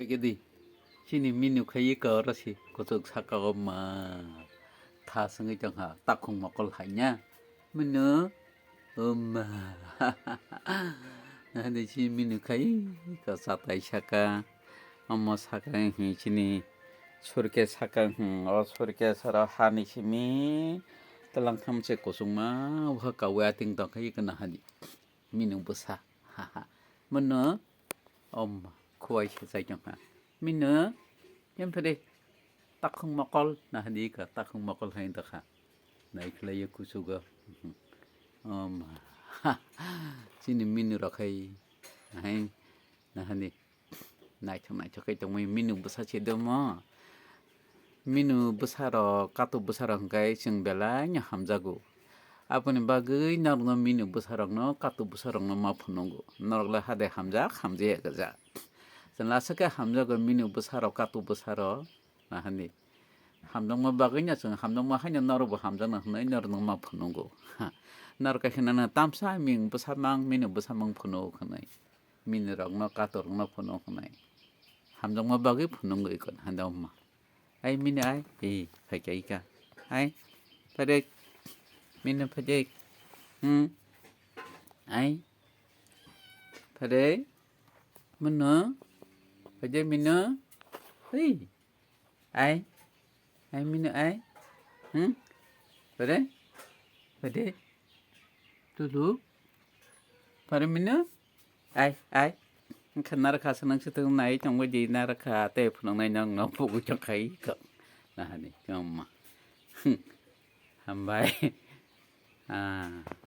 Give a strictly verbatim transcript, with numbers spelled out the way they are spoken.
Pegedi, chini minu khai ka oro si kuchuk saka o ma. Tha sengwi tongkha, takhung mokol hai nya. Minu, o ma. Nahadi chini minu khai ka chatai saka. Omo saka hi chini surke saka hi, o surke sara hani simi. Talang tham se kuchuk ma, wa ka wa ting tongkha ika nahadi. Minu bwsa, ha ha. Munu, om, khuwai se chai tongkha. Minu, em phede, takhung mokol, nahadi ka, takhung mokol hai tongkha. Nai khlaiyo kuchugo. Om, chini minu rok hai, hai, nahadi. Naithok naithok khe tongmani minu bwsa se domo. Minu bwsarok, katuk bwsarok hwnkhe chwng belai no hamjago. Aboni bagwi norokno minu bwsarokno, katuk bwsarokno ma phunukgo. Norok le hade hamjak, hamjaya gwja. Chwng aswk khe hamjago minu bwsarok, katuk bwsarok, nahani. Hamjakma bagwi no chwng hamjakma haino norokbo hamjakna hwnwi norokno ma phunukgo. Ha, norok khe nana tamsa ming bwsamang, minu bwsamang phunukgo hwnwi. Mini rokno kator rokno phunuk hwnwi. Hamjakma bagwi phunuk wngwi kon handa wngma. Ai mini ai, ei, phaikha ika. Ai, phaidek. Mini phaidek. Hmm. Ai. Phaidek. Munu. Phaidek minu. Hei. Ai. Ai minu ai. Hmm? Phaidek. Phaidek. Tulu. Phaidek minu. Ai, ai. Wngkha narwkha se nang se tong nai tongbai di narwkha tei phunuknai nang no pugui tongkhai kok. Nahani, chwngma. Hambai. Ah.